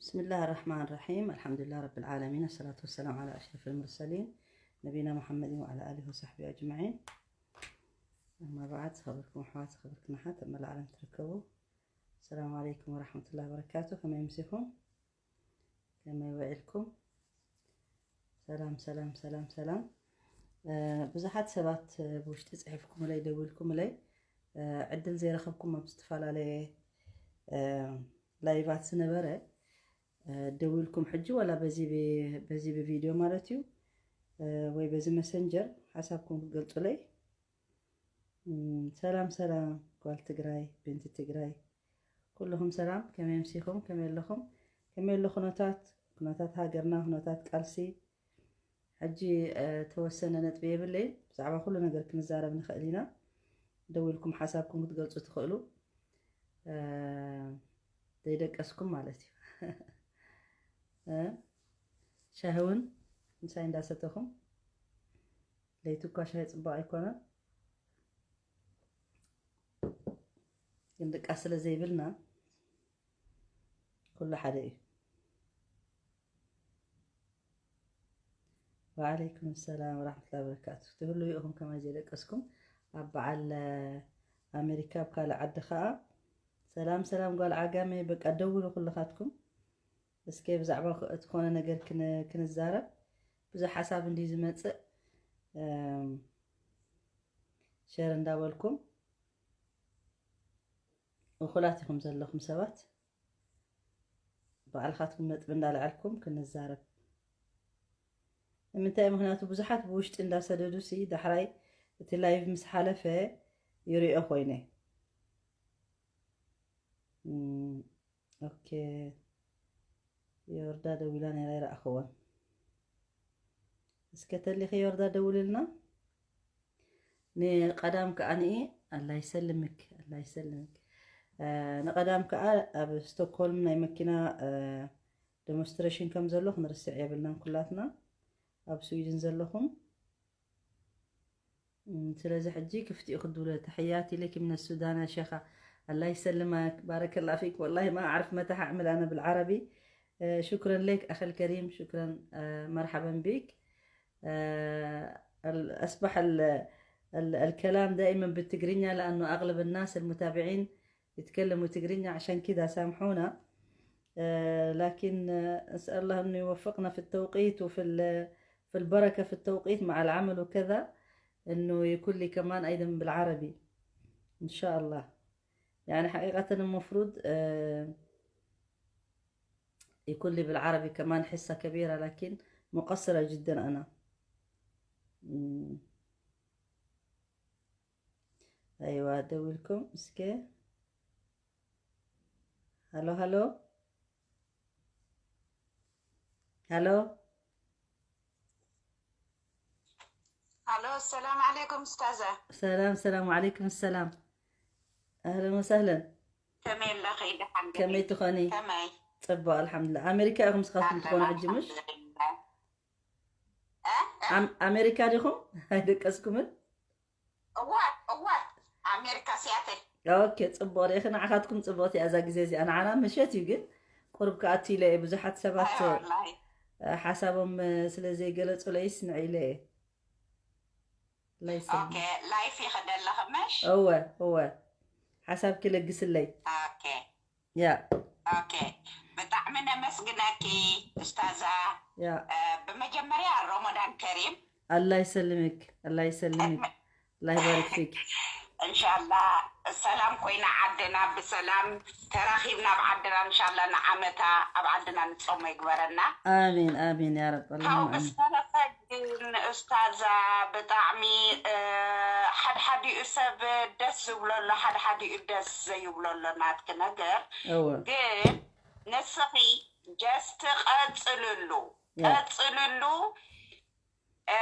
بسم الله الرحمن الرحيم. الحمد لله رب العالمين. الصلاة والسلام على أشرف المرسلين نبينا محمد وعلى آله وصحبه أجمعين. أما بعد، ዝኸበርኩም ኣሕዋት፣ ዝኸበርኩም ኣሓት ኣብ መላእ ዓለም ትርከቡ፣ ሰላም ዓለይኩም ወራሕመቱላሂ ወበረካቱ። ከመይ ምሲኹም? ከመይ ውዒልኩም? ሰላም፣ ሰላም፣ ሰላም፣ ሰላም። እ፣ ብዙሓት ሰባት፣ እ፣ ብውሽጢ ጽሒፍኩምለይ፣ ደዊልኩምለይ፣ እ፣ ዕድል ዘይረኸብኩም ኣብ ዝተፈላለየ፣ እ፣ ላይቫት ዝነበረ፣ እ፣ ደዊልኩም ሕጂ ዋላ በዚ ብ-፣ በዚ ብቪድዮ ማለት እዩ፣ እ፣ ወይ በዚ መሰንጀር ሓሳብኩም ክትገልጹለይ። እም፣ ሰላም፣ ሰላም፣ ጓል ትግራይ፣ ብንቲ ትግራይ፣ ኩልኹም ሰላም፣ ከመይ ኣምሲኹም? ከመይ ኣለኹም? ከመይ ኣሎ ኩነታት፣ ኩነታት ሃገርና፣ ኩነታት ቃልሲ? ሕጂ፣ እ፣ ተወሰነ ነጥቢ የብለይን፣ ብዛዕባ ኩሉ ነገር ክንዛረብ ንኽእል ኢና። ደዊልኩም ሓሳብኩም ክትገልጹ ትኽእሉ። እ፣ ዘይደቀስኩም ማለት እዩ። እ፣ ሻሂ እውን ምሳይ እንዳሰተኹም፣ ለይቲ እኳ ሻሂ ጽቡቕ ኣይኮነን፣ ግን ድቃስ ስለ ዘይብልና ኩሉ ሓደ እዩ። ወዓለይኩም ሰላም ወራሕመቱላሂ ወበረካቱ። ትህልዉ ኢኹም ከማይ ዘይደቀስኩም፣ ኣብ በዓል ኣሜሪካ፣ ኣብ ካልእ ዓዲ ኸኣ። ሰላም፣ ሰላም ጓል ዓጋመ፣ በቃ ደውሉ ኩልኻትኩም። እስከ ብዛዕባ ኽ-፣ እቲ ኾነ ነገር ክን-፣ ክንዛረብ። ብዙሕ ሓሳብ እንድዩ ዝመጽእ። እም፣ ሸር እንዳበልኩም እኹላት ኢኹም ዘለኹም ሰባት። ባዕልኻትኩም ነጥቢ እንዳልዐልኩም ክንዛረብ። ንምንታይ? ምኽንያቱ ብዙሓት ብውሽጢ እንዳሰደዱ ሲ ዳሕራይ እቲ ላይቭ ምስ ሓለፈ ይሪኦ ኮይነ። እም፣ ኦኬ። ዮርዳ ደዊላ ነይራ፣ ይረኣኽዋ። እስከ ተሊኺ ዮርዳ ደውልልና። ንቐዳም ከኣ ንኢ፣ ኣላ ይሰልምክ፣ ኣላ ይሰልምክ። እ፣ ንቐዳም ከኣ ኣብ ስቶክሆልም ናይ መኪና፣ እ፣ ደሞንስትሬሽን ከም ዘሎ ክንርስዕ የብልናን ኩላትና፣ ኣብ ስዊድን ዘለኹም። እም፣ ስለዚ ሕጂ ክፍቲ እዩ ክድውለ። ተሕያት ኢለኪ ምን ሱዳን ያ ሸኻ። ኣላ ይሰልማክ፣ ባረከላ ፊክ። ወላሂ ማ ኣዕርፍ መታሕ ኣዕምል ኣነ ብልዓረቢ። እ፣ ሹክረን ሌክ ኣኸል ከሪም፣ ሹክረን፣ እ፣ መርሓበን ቢክ። እ፣ ال-፣ أصبح ال-، ال-، الكلام دائمًا بالتقرينيا لأنه أغلب الناس المتابعين يتكلموا تقرينيا، عشان كده سامحونا. آه، لكن، آه، أسأل الله إنه يوفقنا في التوقيت وفي ال-، في البركة في التوقيت مع العمل وكذا، إنه يكون لي كمان أيضًا بالعربي إن شاء الله. يعني حقيقة المفروض، آه، يكون لي بالعربي كمان حصة كبيرة، لكن مقصرة جدًا أنا. مم. أيوة، دولكم اسكي. هلو، هلو. هلو. هلو، السلام عليكم أستاذة. سلام، سلام، وعليكم السلام. أهلًا وسهلًا. ከመይ ኣለኺ? ደሓን ዲኺ? ከመይ ትኾኒ? ከመይ? ጽቡቕ፣ ኣልሓምዱሊላህ። ኣሜሪካ ኢኹም ንስኻትኩም ኣለና ትኾኑ ሕጂ፣ ምሽ? ኣልሓምዱሊላህ። እ? እ? ኣም-፣ ኣሜሪካ ዲኹም? ኣይደቀስኩምን? እወ፣ እወ። ኣሜሪካ ሲያትል። ኦኬ፣ ጽቡቕ። ርኢኺ፣ ንዓኻትኩም ጽብቕቲ እያ እዛ ግዜ እዚኣ። ንዓና ምሸት እዩ፣ ግን ቁሩብ ክኣቱ ኢለ እየ። ብዙሓት ሰባት፣ ኣይ፣ ወላሂ። እ፣ ሓሳቦም፣ እ፣ ስለ ዘይገለጹለይስ ንዒ ኢለ እየ። ላይሰ- ኦኬ፣ ላይፍ ይኸደለኽ ምሽ? እወ፣ እወ። ሓሳብ ክለግስለይ። ኦኬ። ያ። ኦኬ። ብጣዕሚ ነመስግነኪ ኡስታዛ። ያ። እ፣ ብመጀመርያ ረመዳን ከሪም። ኣላ ይሰልምክ፣ ኣላ ይሰልምክ። ኣላ ይባርክ ፊክ። እንሻላ ሰላም ኮይና ዓድና ብሰላም ተራኺብና ኣብ ዓድና እንሻላ ንዓመታ ኣብ ዓድና ንጾሞ ይግበረና። ኣሚን፣ ኣሚን፣ ያ ረብ፣ ካብኡ ኣላሁመ ኣሚን። ብዝተረፈ ግን ኡስታዛ ብጣዕሚ፣ እ፣ ሓድሓዲኡ ሰብ ደስ ዝብሎ ኣሎ፣ ሓድሓዲኡ ደስ ዘይብሎ ኣሎ ናትኪ ነገር። እወ። ግን ንስኺ ጀስት ቀጽልሉ፣ ያ። ቀጽልሉ፣ እ፣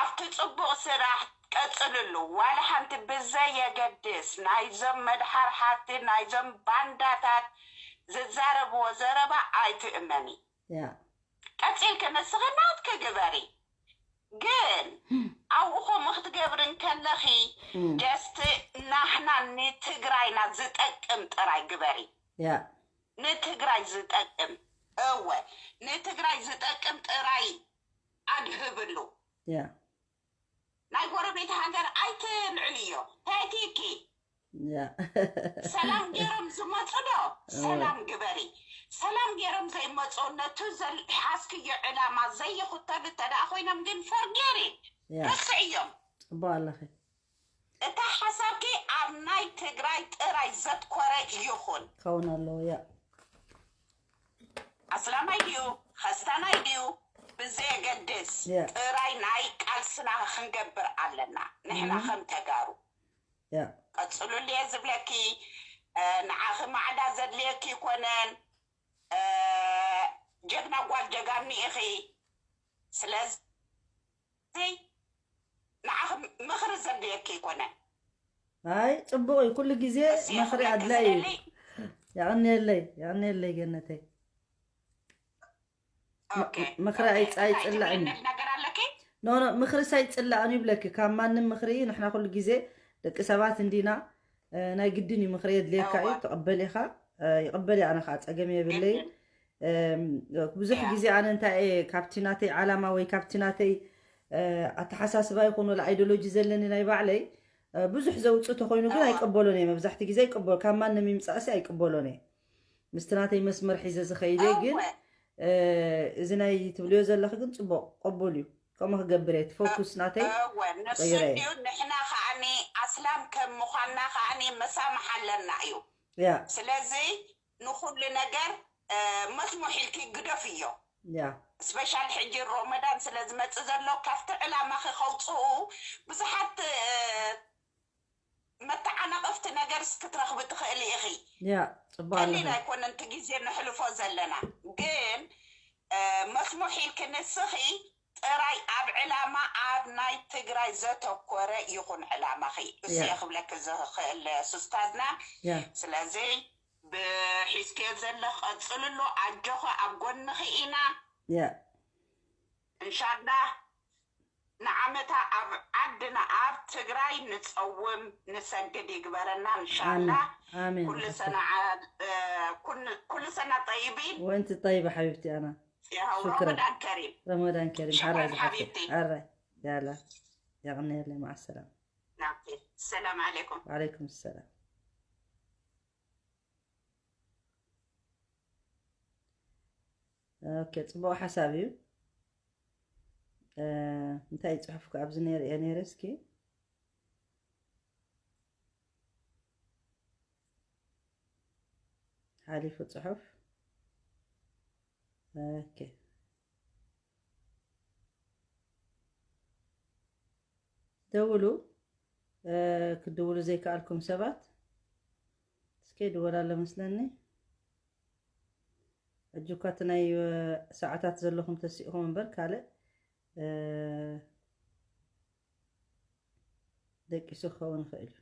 ኣብቲ ጽቡቕ ስራሕ ቀጽልሉ። ዋላ ሓንቲ ብዘየገድስ ናይዞም መድሓርሓርቲ፣ ናይዞም ባንዳታት ዝዛረብዎ ዘረባ ኣይትእመኒ። ያ። ቀጺልኪ ንስኺ ናትኪ ግበሪ። ግን ኣብኡ ከምኡ ክትገብሪ እንከለኺ እም። ጀስት ናሕና ንትግራይና ዝጠቅም ጥራይ ግበሪ። ያ። ንትግራይ ዝጠቅም። እወ፣ ንትግራይ ዝጠቅም ጥራይ ኣድህብሉ። ያ ናይ ጎረቤት ሃገር ኣይትልዕልዮ። ተእቲኪ ያ ሰላም ገይሮም ዝመፁ ዶ ሰላም ግበሪ። ሰላም ገይሮም ዘይመፁ ነቱ ዘልሓዝክዮ ዕላማ ዘይኽተሉ እንተ ደኣ ኮይኖም ግን ፈርጌሪ ያ ርስዕዮም። ፅቡቅ ኣለኺ። እታ ሓሳብኪ ኣብ ናይ ትግራይ ጥራይ ዘትኮረ ይኹን። ክኸውን ኣለዎ። ያ ኣስላማይ ድዩ ኸስታናይ ድዩ ብዘየገድስ ያ ጥራይ ናይ ቃልስና ክንገብር ኣለና ንሕና እም። ከም ተጋሩ። ያ ቀፅሉሉ እየ ዝብለኪ። እ፣ ንዓኺ ማዕዳ ዘድልየኪ ይኮነን። እ፣ ጀግና ጓል ጀጋኑ ኢኺ። ስለዚ ንዓኺ ምኽሪ ዘድልየኪ ይኮነን። ኣይ ፅቡቅ እዩ። ኩሉ ግዜ እሱ እየ ምኽሪ ክብለኪ ኣድላይ እዩ። ዝደሊ። የቐንየለይ፣ የቐንየለይ ገነተይ። ኦኬ፣ ምኽሪ ኦኬ። ኣይፅ- እንታይ ኣይፅላእን እዩ። ትብለኒ ነገር ኣለኪ? ኖ ኖ፣ ምኽሪ ሳይፅላእን ይብለኪ። ካብ ማንም ምኽሪ ንሕና ኩሉ ግዜ ደቂ ሰባት እንዲና። እ፣ ናይ ግድን እዩ ምኽሪ የድልየካ እዩ። እወ። ትቕበል ኢኻ። እ፣ ይቕበል እየ ኣነ ከዓ ፀገም የብለይ። ግድን። እም፣ ብዙሕ ያ። ግዜ ኣነ እንታይ እየ ካብቲ ናተይ ዓላማ ወይ ካብቲ ናተይ እ፣ ኣተሓሳስባ ይኹን ወላ ኣይዲዮሎጂ ዘለኒ ናይ ባዕለይ እ፣ ብዙሕ ዘውፅእ ተኮይኑ ግን እወ። ኣይቅበሎን እየ። መብዛሕቲ ግዜ ኣይቅበሎ ካብ ማንም ይምፃእሲ ኣይቅበሎን እየ። ምስቲ ናተይ መስመር ሒዘ ዝኸይድ እየ። ግን እወ። እ፣ እዚ ናይ ትብልዮ ዘለኺ ግን ፅቡቅ ቅቡል እዩ። ከምኡ ክገብር እየ። እቲ ፎኩስ ናተይ እወ፣ ንሱ ቀይረ እየ። ድዩ ንሕና ከዓኒ ኣስላም ከም ምዃንና ከዓኒ መሳምሕ ኣለና እዩ። ያ ስለዚ ንኹሉ ነገር እ፣ መስሙሕ ኢልኪ ግደፍዮ። ያ ስፔሻል ሕጂ ሮመዳን ስለ ዝመፅእ ዘሎ ካብቲ ዕላማኺ ከውፅኡ ብዙሓት እ፣ መተዓናቐፍቲ ነገር ክትረኽቢ ትኽእሊ ኢኺ። ያ ፅቡቅ ቀሊል ኣለኺ። ኣይኮነን እቲ ግዜ ነሕልፎ ዘለና። ግን እ፣ መስሙሕ ኢልኪ ንስኺ ጥራይ ኣብ ዕላማ ኣብ ናይ ትግራይ ዘተኮረ ይኹን ዕላማኺ። እሱ ያ እየ ክብለኪ ዝኽእል ሱስታዝና። ያ ስለዚ ብሒዝክዮ ዘለኽ ቀፅልሉ፣ ኣጆኺ ኣብ ጎንኺ ኢና። ያ እንሻላ ንዓመታ ኣብ ዓድና ኣብ ትግራይ ንፀውም ንሰግድ ይግበረና እንሻላ። ኣሜን ኣሜን ኩሉ ዝሓፍተይ። ሰና ዓ- እ፣ ኩን- ኩሉ ሰና ጠይቢን። وانت طيبة حبيبتي أنا. ያው شكرا. ረመዳን ከሪም። رمضان كريم. شكرا حرز حبيبتي. حبيبتي. حرز. يلا. يغني لي مع السلامة. ናብቲ ሰላም ዓለይኩም። وعليكم السلام. ኦኬ ፅቡቅ ሓሳብ እዩ። እ፣ እንታይ ፅሑፍ ከ ኣብዚ ነይረ እየ ነይረ እስኪ ሓሊፉ ፅሑፍ። ኦኬ ደውሉ። እ፣ ክትድውሉ ዘይከኣልኩም ሰባት እስከ ይድወል ኣሎ መስለኒ። ሕጂ እኳ እቲ ናይ እ፣ ሰዓታት ዘለኹም ተሲእኹም እምበር ካልእ እ፣ ደቂሱ ክኸውን ይኽእል እዩ።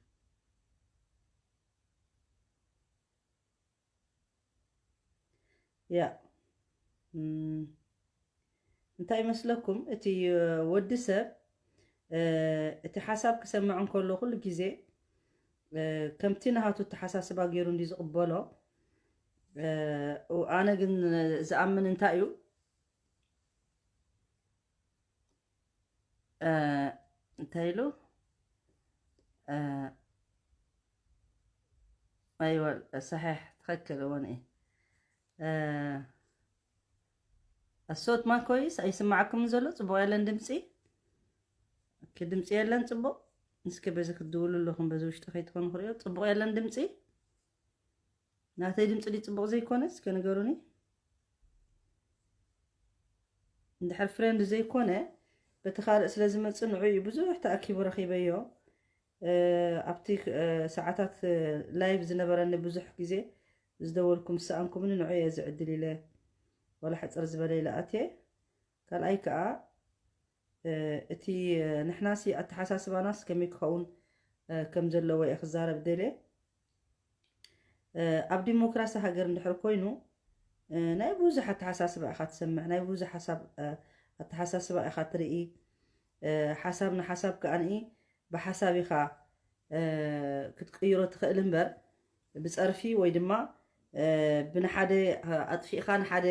ያ እም፣ እንታይ ይመስለኩም እቲ እ፣ ወዲ ሰብ እ፣ እቲ ሓሳብ ክሰምዕ እንከሎ ኩሉ ግዜ እ፣ ከምቲ ናሃቱ ኣተሓሳስባ ገይሩ እንዲ ዝቕበሎ እ፣ ኣነ ግን ዝኣምን እንታይ እዩ እ፣ እንታይ ኢሉ እ፣ ኣይወ صحيح ትኽክል እውን እየ እ፣ الصوت ما كويس ኣይስማዓኩም ዘሎ ፅቡቅ የለን ድምፂ ኦኬ ድምፂ የለን ፅቡቅ እስኪ በዚ ክትድውሉ ኣለኹም በዚ ውሽጢ ከይትኾኑ ክሪኦ ፅቡቅ የለን ድምፂ ናተይ ድምፂ ድዩ ፅቡቅ ዘይኮነ እስከ ንገሩኒ እንድሕር ፍሬንድ ዘይኮነ በቲ ካልእ ስለ ዝመፅእ ንዑ እዩ ብዙሕ ተኣኪቡ ረኺበዮ እ፣ ኣብቲ እ፣ ሰዓታት እ፣ ላይቭ ዝነበረኒ ብዙሕ ግዜ ዝደወልኩም ዝሰኣንኩምኒ ንዑ እየ እዚ ዕድል ኢለ ዋላ ሕፅር ዝበለ ኢለ ኣትየ ካልኣይ ከዓ እ፣ እቲ እ፣ ንሕናሲ ኣተሓሳስባናስ ከመይ ክኸውን እ፣ ከም ዘለዎ እየ ክዛረብ ደልየ ኣብ ዲሞክራሲ ሃገር እንድሕር ኮይኑ ናይ ብዙሕ ኣተሓሳስባ ኢኻ ትሰምዕ ናይ ብዙሕ ሓሳብ ኣተሓሳስባ ኢኻ ትርኢ ሓሳብ ንሓሳብ ከኣ ብሓሳብ ኢኻ ክትቅይሮ ትኽእል እምበር ብፀርፊ ወይ ድማ ብንሓደ ኣጥፊእኻ ንሓደ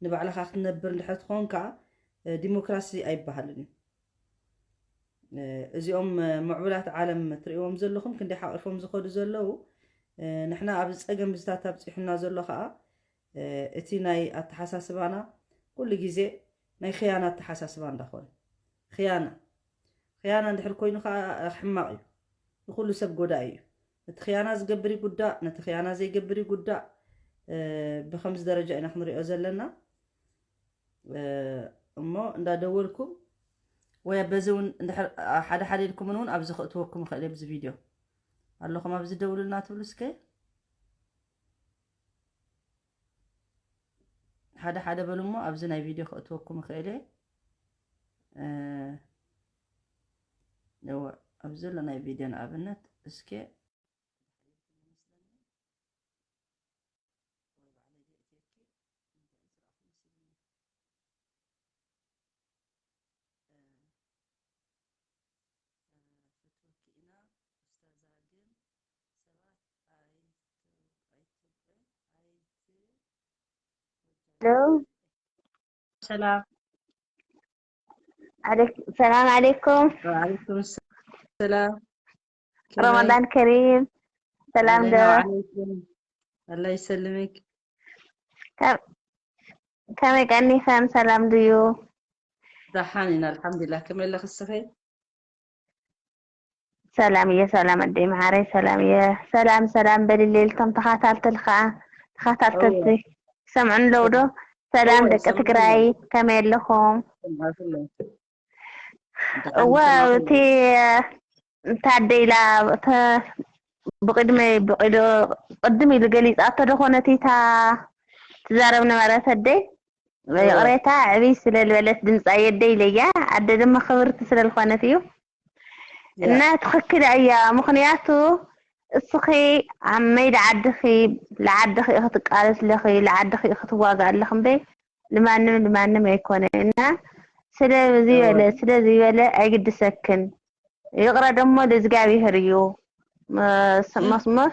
ንባዕልኻ ክትነብር እንድሕር ትኾንካ ዲሞክራሲ ኣይበሃልን እዩ። እዚኦም ምዕቡላት ዓለም ትርእዎም ዘለኹም ክንደይ ሓቒፎም ዝኸዱ ዘለዉ፣ ንሕና ኣብዚ ጸገም ብዝታት ኣብጺሑና ዘሎ ከዓ እቲ ናይ ኣተሓሳስባና ኩሉ ግዜ ናይ ኽያና ኣተሓሳስባ እንዳኾነ፣ ኽያና ኽያና እንድሕር ኮይኑ ከዓ ሕማቕ እዩ። ንኹሉ ሰብ ጎዳኢ እዩ። ነቲ ኽያና ዝገብር ይጉዳእ፣ ነቲ ኽያና ዘይገብር ይጉዳእ። ብኸምዚ ደረጃ ኢና ክንሪኦ ዘለና። እሞ እንዳደወልኩም ወይ በዚ እውን ሓደ ሓደ ኢልኩምን እውን ኣብዚ ክእትወኩም ይኽእል እየ። ብዚ ቪድዮ ኣለኹም ኣብዚ ደውሉልና ትብሉ እስከ ሓደ ሓደ በሉ እሞ ኣብዚ ናይ ቪድዮ ክእትወኩም ይኽእል እየ። እወ ኣብዚ ዘሎ ናይ ቪድዮ ንኣብነት እስከ ሰላም ዓለይኩም። ሰላም ረመዳን ከሪም። ሰላም ዶ? አላህ ይሰልምክ። ከመይ ቀኒኸን? ሰላም ድዩ? ደሓን ኢና ኣልሓምዱሊላህ። ከመይ ኣለኺ እስኺ? ሰላም እየ ሰላም ኣደይ መዓረይ ሰላም እየ። ሰላም ሰላም በልለይ ልቶም ተኻታልትል ከዓ ተኻታልተልቲ ሰምዑን ኣለዉ ዶ? ሰላም ደቂ ትግራይ ከመይ ኣለኹም? እወ እቲ ታደይ ኢላ ብቅድመይ ብቂዶ ቅድም ኢሉ ገሊፃቶ ዶ ኮነት እታ ትዛረብ ነበረት ኣደይ ይቕሬታ ዕብይ ስለ ዝበለት ድምፃ የደ ኢለያ ኣደ ድማ ክብርቲ ስለ ዝኾነት እዩ እና ትኽክል እያ ምኽንያቱ እስኺ ኣብ መይዳ ዓድኺ ለዓድኺ ክትቃለስ ኣለኺ ለዓድኺ ክትዋጋ ኣለኺ እምበይ ንማንም ንማንም ኣይኮነ እና ስለ ዝበለ ስለ ዝበለ ኣይግድሰክን ይቕረ ደሞ ለእግዚኣብሔር እዩ መስሙሕ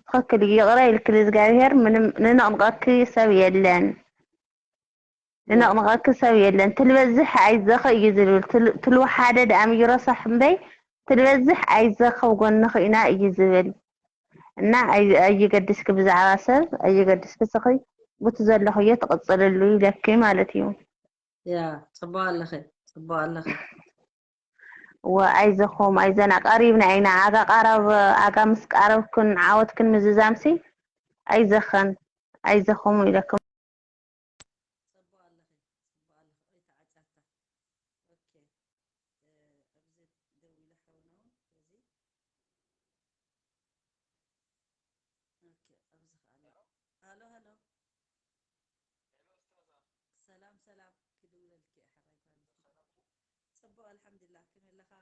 ትኽክል እዩ ይቕረ ኢልኪ ለእግዚኣብሔር ምንም ንነቕንቐኪ ሰብ የለን ንነቕንቐኪ ሰብ የለን ትልበዝሕ ኣይዘኸ እዩ ዝብል ትልወሓደ ደኣም እዩ ረሳሕ እምበይ ትልበዝሕ ኣይዘኸ ጎንኺ ኢና እዩ ዝብል እና ኣይገድስኪ ብዛዕባ ሰብ ኣይገድስኪ ስኺ ቡቲ ዘለኽዮ ትቕፅልሉ ኢለኪ ማለት እዩ። ያ ፅቡቅ ኣለኺ ፅቡቅ ኣለኺ። እወ ኣይዘኹም ኣይዘን ኣቃሪብና ኢና ኣጋ ቃረብ ኣጋ ምስ ቃረብክን ዓወትክን ምዝዛምሲ ኣይዘኸን ኣይዘኹም ኢለክም። ጽቡቕ ኣለኺ ጽቡቕ ኣለኺ። ኦይ ተዓጫታ። ኦኬ ኣብዚ ደው ኢለ ሓውና እውን በዚ ኦኬ ኣብዚ ከኣላ። ሃሎ ሃሎ። ሰላም ሰላም ክድውለልኪ እየ ሕራይ ጓል። ጽቡቕ ኣልሓምዱሊላህ ከመይ ኣለኻ?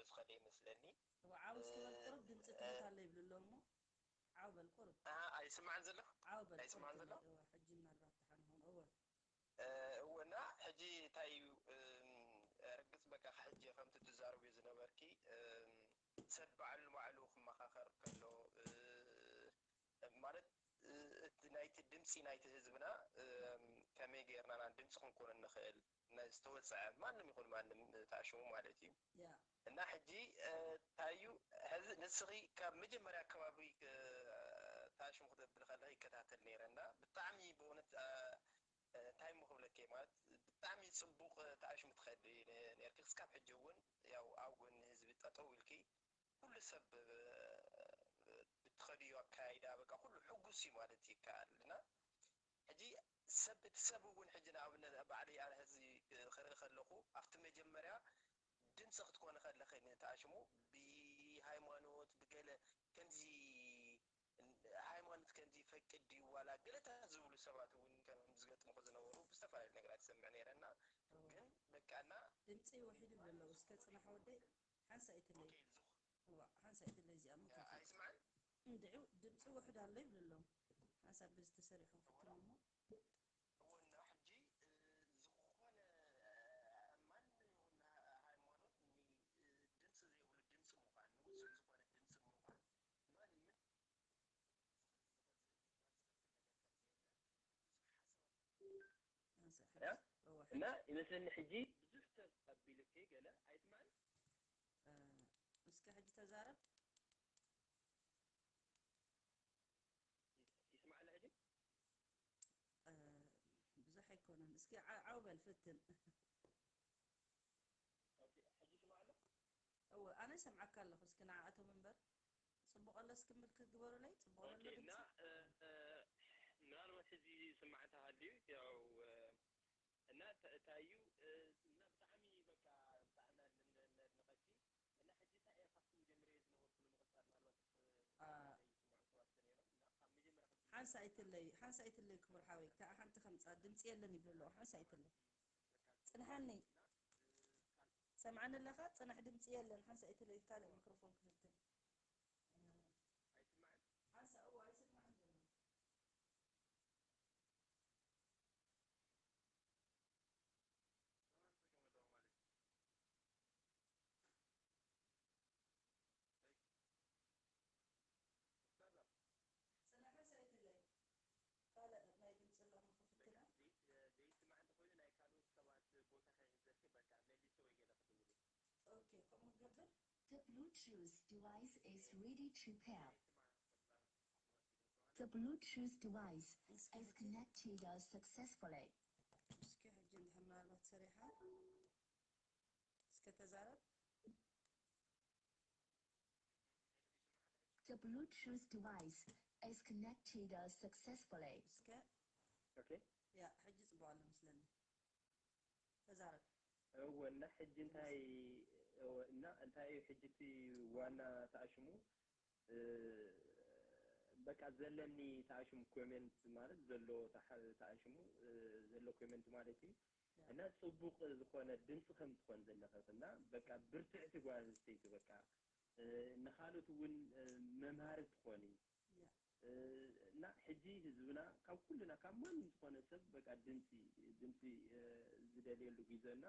ዝኸደ ይመስለኒ። እወ ዓው እስኪ በል ቁሩብ ድምፂ ትሑት ኣሎ ይብሉ ኣለዉ እሞ ዓው በል ቁሩብ። ኣሃ ኣይስማዕን ዘሎ? ዓው በል ቁሩብ ኣይስማዕን ዘሎ? እወ ሕጂ ምናልባት ደሓን ይኸውን። እወ እወ እና ሕጂ እንታይ እዩ ርግፅ በቃ ሕጂ ከምቲ ትዛረብዮ ዝነበርኪ ሰብ ባዕሉ ንባዕሉ ክመኻኸር ከሎ ማለት እቲ ናይቲ ድምፂ ናይቲ ህዝብና ከመይ ጌርና ኢና ድምፂ ክንኮኖ ንኽእል ዝተወፀዐ ማንም ይኹን ማንም ተኣሽሙ ማለት እዩ እና ሕጂ እንታይ እዩ ሕዚ ንስኺ ካብ መጀመርያ ከባቢ ተኣሽሙ ክትብል ከለኺ ይከታተል ነይረ እና ብጣዕሚ ብእውነት እንታይ እሞ ክብለኪ ማለት ብጣዕሚ ፅቡቕ ተኣሽሙ ትኸዲ ነርኪ ክስካብ ሕጂ እውን ያው ኣብ ጎኒ ህዝቢ ጠጠው ኢልኪ ኩሉ ሰብ ብትኸድዮ ኣካይዳ በቃ ኩሉ ሕጉስ እዩ ማለት ይከኣል። እና ሕጂ ሰብ፣ እቲ ሰብ እውን ሕጂ ንኣብነት ባዕለይ ኣነ ሕዚ ክርኢ ከለኹ ኣብቲ መጀመርያ ድምፂ ክትኮኒ ከለኺ ንትኣሽሙ ብሃይማኖት ብገለ ከምዚ ሃይማኖት ከምዚ ይፈቅድ ድዩ ዋላ ገለታት ዝብሉ ሰባት እውን ከም ዝገጥምኹ ዝነበሩ ብዝተፈላለዩ ነገራት ይሰምዕ ነይረ እና ግን በቃ እና ድምፂ ውሒዱ ኣሎ። እስከ ፅናሕ ወደይ ሓንሳ ይትለይ። እዋ ሓንሳ ይትለይ እዚኣ ምን ከፊት ኣይስማዕን። እንድዒ ድምፂ ውሕድ ኣሎ ይብሉ ኣለዉ። ሓንሳ ብዚ ተሰሪሑ ክፍትን እሞ እወና ሕጂ ዝኾነ ማንም ይኹን ሃይማኖት ድምፂ ዘይብሉ ድምፂ ምዃን ንውሱን ዝኾነ ድምፂ ምዃን ማንም እና ይመስለኒ ሕጂ ብዙሕ ሰብ ኣቢልኪ ገለ ኣይትማን እስከ ሕጂ ተዛረብ ይስማዕ ኣሎ ሕጂ ብዙሕ ኣይኮነን እስኪ ዓው በል ፈትን እወ ኣነ ሰምዓካ ኣለኹ እስኪ ንዓኣቶም እምበር ጽቡቕ ኣሎ እስኪ ምልክት ግበሩለይ ጽቡቕ ኣሎ ድምፂ ምናልባት ሕዚ ስማዕ እንተሃልዩ ያው እና እንታይ እዩ እና ብጣዕሚ በቃ ብጣዕሚ ነድንቐኪ እና ሕጂ እንታይ እየ ካብቲ መጀመርያ ዝነበርኩሉ ምቕጻል ምናልባት ሓንሳ ኣይትለይ ሓንሳ ኣይትለይ ክቡር ሓወይ ከዓ ሓንቲ ከምፃ ድምፂ የለን ይብሉ ኣለዉ ሓንሳ ኣይትለይ ፅንሓኒ ሰምዓኒ ኣለኻ ፅናሕ ድምፂ የለን ሓንሳ ኣይትለይ ካልእ ሚክሮፎን ክፍትን ሓንሳ እዋ ኣይስማዕን ዘሎ The Bluetooth device is ready to pair. The Bluetooth device is connected successfully. እስከ ሕጂ እንድሕር ምናልባት ሰሪሓ እስከ ተዛረብ The Bluetooth device is connected successfully. እስከ okay ያ ሕጂ ጽቡቕ ኣሎ መስለኒ ተዛረብ እወ እና ሕጂ እንታይ እወ እና እንታይ እዩ ሕጂ እቲ ዋና ተኣሽሙ በቃ ዘለኒ ተኣሽሙ ኮሜንት ማለት ዘሎ ተሓ- ተኣሽሙ ዘሎ ኮሜንት ማለት እዩ እና ጽቡቕ ዝኾነ ድምፂ ከም ትኾን ዘለኸት እና በቃ ብርትዕቲ ጓል ኣንስተይቲ በቃ ንኻልኦት እውን መምሃሪ ትኾኒ እና ሕጂ ህዝብና ካብ ኩልና ካብ ማንም ዝኾነ ሰብ በቃ ድምፂ ድምፂ ዝደልየሉ ግዘ እና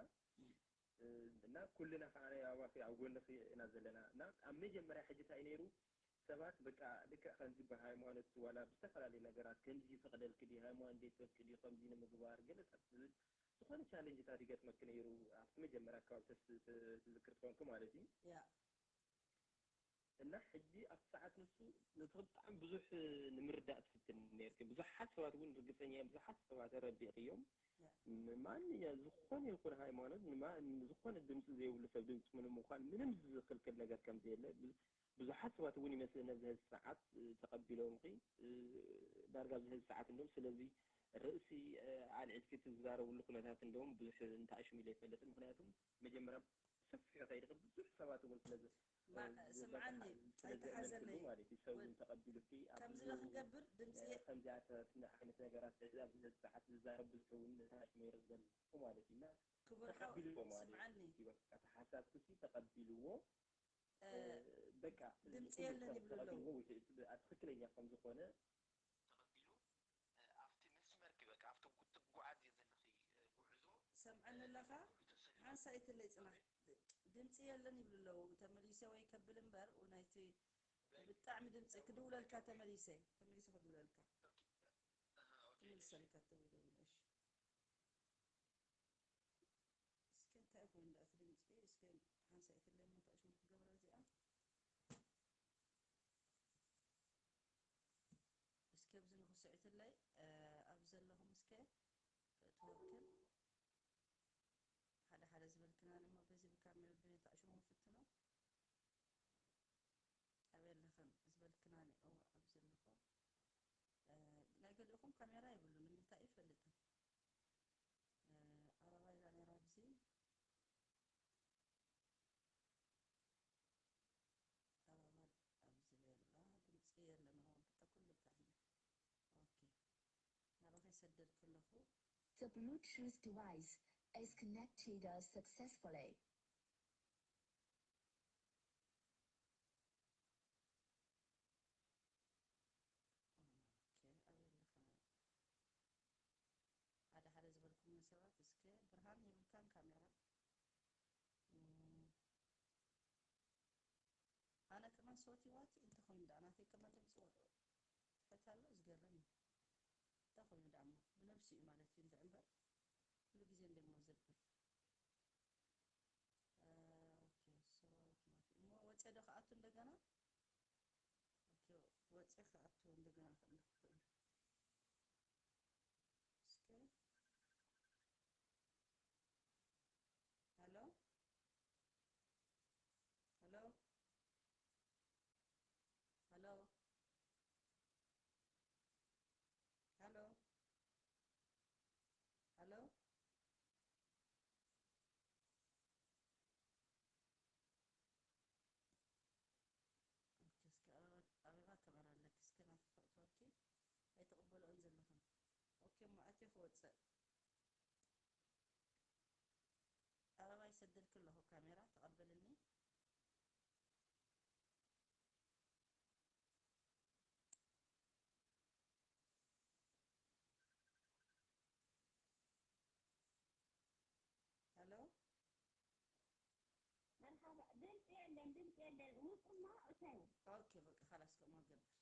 እና ኩልና ከዓ ናይ ኣባኺ ኣብ ጎንኺ ኢና ዘለና እና ኣብ መጀመርያ ሕጂ እንታይ ነይሩ ሰባት በቃ ልክዕ ከምዚ ብሃይማኖት ዋላ ብዝተፈላለዩ ነገራት ከምዚ ይፈቅደልኪ ድዩ ሃይማኖት ዘይትፈቅድ እዩ ከምዚ ንምግባር ገለታት ዝብል ዝኾነ ቻለንጅታት ይገጥመኪ ነይሩ ኣብቲ መጀመርያ ኣካባቢ ተስ- ተ- ትዝክር ትኾንኪ ማለት እዩ ያ እና ሕጂ ኣብቲ ሰዓት ንሱ ነቲ ብጣዕሚ ብዙሕ ንምርዳእ ትፍትን ነርኪ ብዙሓት ሰባት እውን ርግፀኛ እዮም ብዙሓት ሰባት ረዲእክዮም ማንኛ ዝኾነ ይኹን ሃይማኖት ዝኾነ ድምፂ ዘይብሉ ሰብ ድምፂ ንምዃን ምንም ዝኽልክል ነገር ከም ዘየለ ብዙሓት ሰባት እውን ይመስለኒ ኣብዚ ሕዚ ሰዓት ተቐቢሎምኺ ዳርጋ ኣብዚ ሕዚ ሰዓት እንዶም ስለዚ ርእሲ ኣልዒልኪ ትዛረብሉ ኩነታት እንዶም ብዙሕ እንተኣሽሚለ ኣይፈልጥን ምክንያቱ መጀመርያ ሰፊሑ ከይድኺ ብዙሕ ሰባት እውን ስለ ስምዓኒ ኣይተሓዘለይ ማለት እዩ ሰብ እውን ተቐቢሉኪ ከምዚ ዶ ክንገብር ድምፂ ከምዚኣተት ዓይነት ነገራት እዚ ኣብዚ ሕዚ ሰዓት ዝዛረብ ብዙሕ እውን እንተኣሽሚረ ዘለኹ ማለት እዩ እና ክቡር ሓው ስምዓኒ ተሓሳብኩ ተቐቢልዎ በቃ ድምፂ የለን ይብሉ ኣለዉ ትክክለኛ ከም ዝኾነ ተቐቢሉ ኣብቲ መስመርኪ በቃ ኣብቲ ትጓዓዝዮ ዘለኺ ጉዕዞ ሰምዐኒ ኣለኻ ሓንሳእ ኣይትለይ ፅናሕ ድምፂ የለን ይብሉ ኣለዉ ተመሊሰ ወይ ከብል እምበር ናይቲ ብጣዕሚ ድምፂ ክድውለልካ ተመሊሰ ተመሊሰ ክድውለልካ ክምልሰልካ ተመሊሰ እስከ እንታይ ይኾን ደኣ እቲ ድምፂ እስከ ሓንሳእ ይትለይ እሞ እንታይ ሽሙ ክገብራ እዚኣ እስከ ኣብዚ ንኽስዕትለይ ኣብ ዘለኹም እስከ ተወክል ሓደ ሓደ ዝበልክናኒ እሞ በዚ ብካሜራ ብነታ ሽሙ ፍትኖ ኣበይ ኣለኽን ዝበልክናኒ እዋ ኣብዚ ኣለኹ ገሊኡኹም ካሜራ የብሉን፣ ንምንታይ ይፈልጥን። እ፣ ዓረባ ኢላ ነይራ ኣብዚ። ዓረባ ኣብዚ የላ፣ ድምፂ የለን፣ ኣሁን በቃ ኩሉ ብታዕሚ። ኦኬ። ናባኻ ይሰደድኩ ኣለኹ። The Bluetooth device is connected successfully. ኦኬ፣ ኣበይ ኣለኻ? ሓደ ሓደ ዝበልኩሞ ሰባት፣ እስከ ብርሃን የብልካን ካሜራ። እም፣ ኣነ ከማን ሶቲ ዋቲ እንተኾይኑ ደኣ ናተይ ከማን ድምፂ ወ-፣ ትሕት ኣሎ፣ ዝገርም እዩ። እንታይ ኮይኑ ደኣ እሞ ብነብሱ እዩ ማለት እዩ እንድዒ እምበር፣ ኩሉ ግዜ እንደሞ ዘብል። እ፣ ኦኬ፣ ሶ፣ እሞ ወፂአ ዶ ክኣቱ እንደገና? ኦኬ፣ ወፂአ ክኣቱ እንደገና ክእምር ክኽእል። እስከ። ሃሎ? ሃሎ? ሃሎ? ሃሎ? ሃሎ? ኦኬ፣ እስከ ኣበባ፣ ኣበባ ከበር ኣለኪ፣ እስከ ናተፈቅቶኪ ኣይተቕበልኦን ዘለኹም። ኦኬ፣ እሞ ኣትየ ክወፅእ። ኣበባ ይሰደልኪ ኣለኹ፣ ካሜራ ተቐበልኒ። ሃሎ? መርሓባ። ድምፂ የለን፣ ድምፂ የለን። ውፅማ እተዩ። ኦኬ፣ በቃ፣ ኻላስ፣ ከምኡ ገብር።